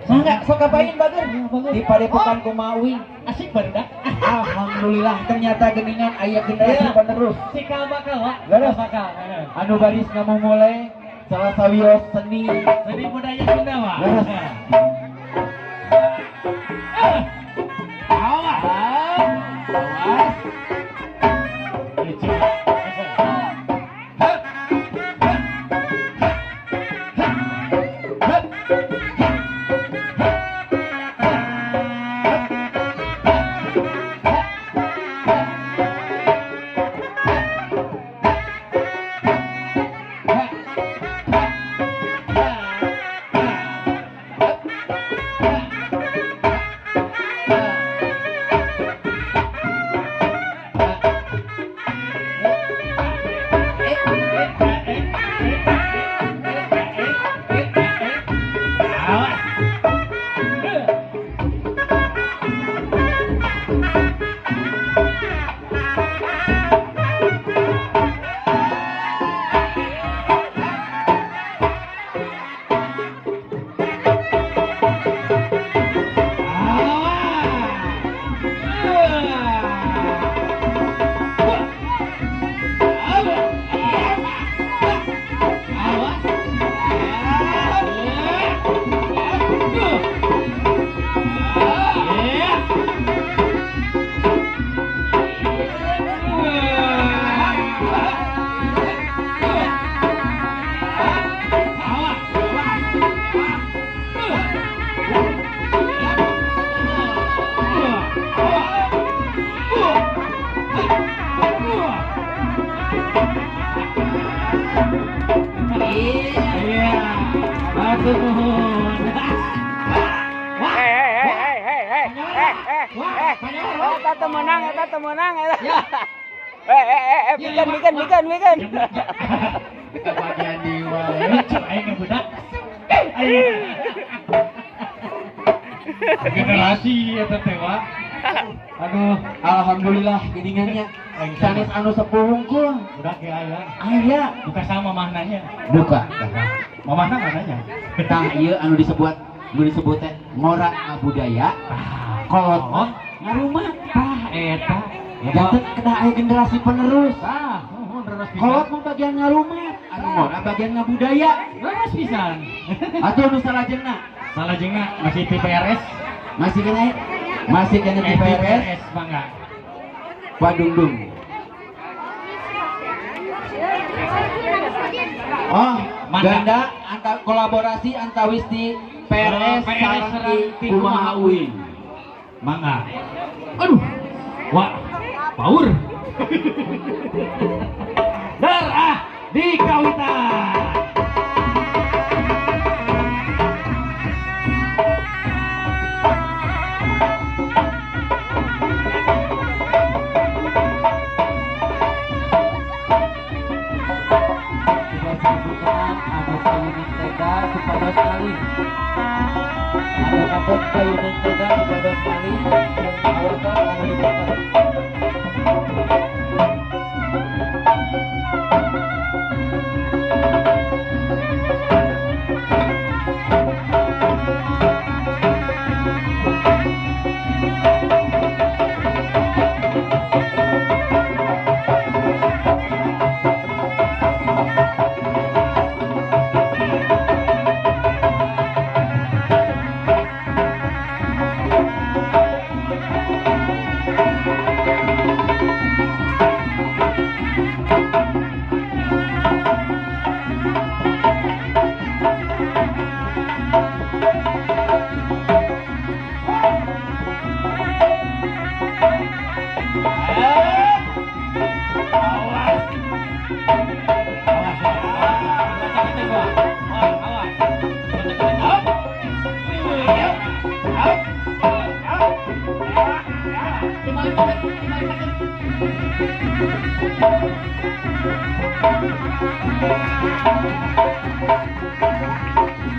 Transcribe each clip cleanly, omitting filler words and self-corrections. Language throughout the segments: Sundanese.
Mangga sok kapain bager di Padepokan Kumawi. Asik barudak. Alhamdulillah ternyata geningan aya generasi penerus. Cikal bakal wa. Leres. Bakal. Anu baris ngamumule salah sawios seni seni budaya Sunda wa. Leres. Awas. Awas. Eta menang eta. Bikin. Kebagian dewa. Lucu aing budak. Generasi eta teh wa. Aduh, alhamdulillah geningannya. Sanes anu sepuh hungkul. Budak ge aya. Aya. Buka sama maknanya. Buka. Mamahna mananya? Tah ieu anu disebut teh ngora ngabudaya. Kolot mah ngarumat. Tah eta. Janten kedah aya generasi penerus. Tah, nuhun leres pisan. Kolot mah bagian ngarumat, anu ngora bagian ngabudaya. Leres pisan. Atuh nu salajengna? Salajengna masih ti PRS. Masih kena? Masih kena ti PRS. Mangga. Padungdung. Oh, ganda antar kolaborasi antawis di PRS sareng ti Kumaha Uing. Mangga. Aduh. Wah, paur. Dar ah di kawitan. Supados kali anu kampung payunan tenda supados kali awarta anu diperlukan.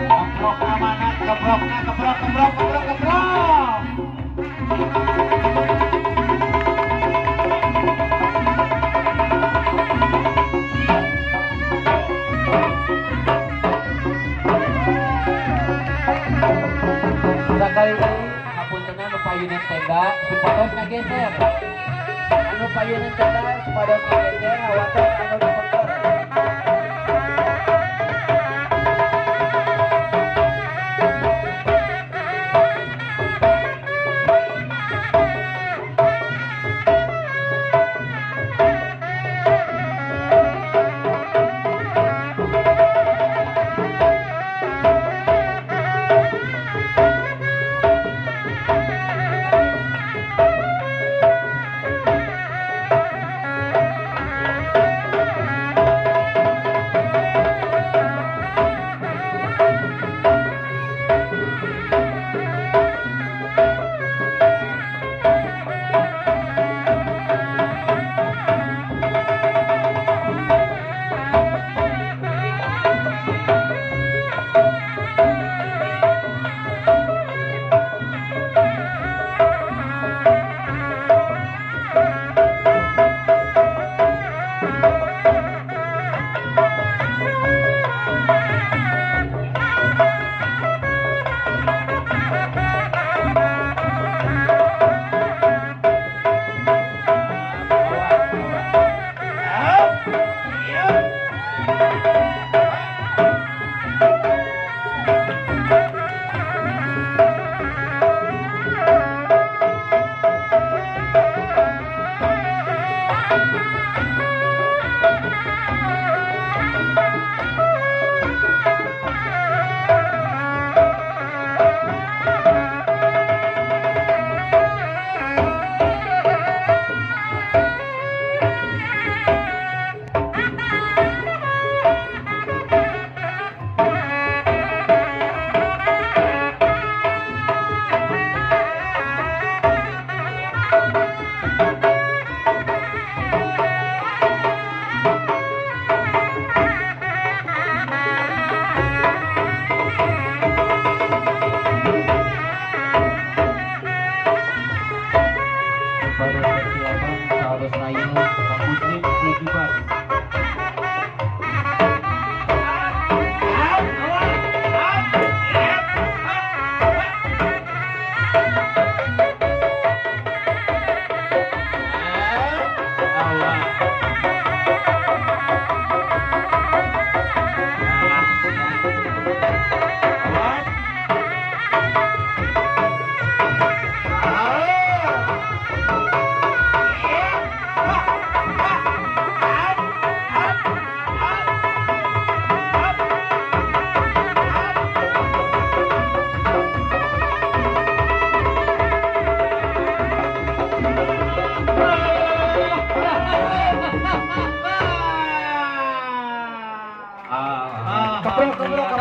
Keprok amanat, keprok, keprok, keprok, keprok, keprok. Sakali deui hapuntenna nu payunan tenda supados ngageser. Anu payunan tenda supados ngageser hawatos anu diperker.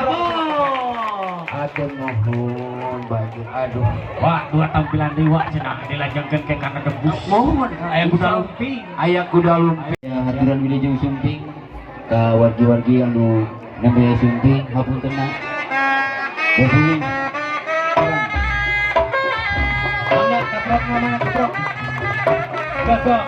Oh. Aduh, nuhun baju. Aduh. Wah, dua tampilan dewa cenah dilajengkeun ke kana debus. Mohon. Aya kuda lumping. Aya kuda lumping. Ya, haturan wilujeng sumping ka wargi-wargi anu nembe sumping, hapuntenna. Bobulung. Mangga kaprok, mangga kaprok. Gagak.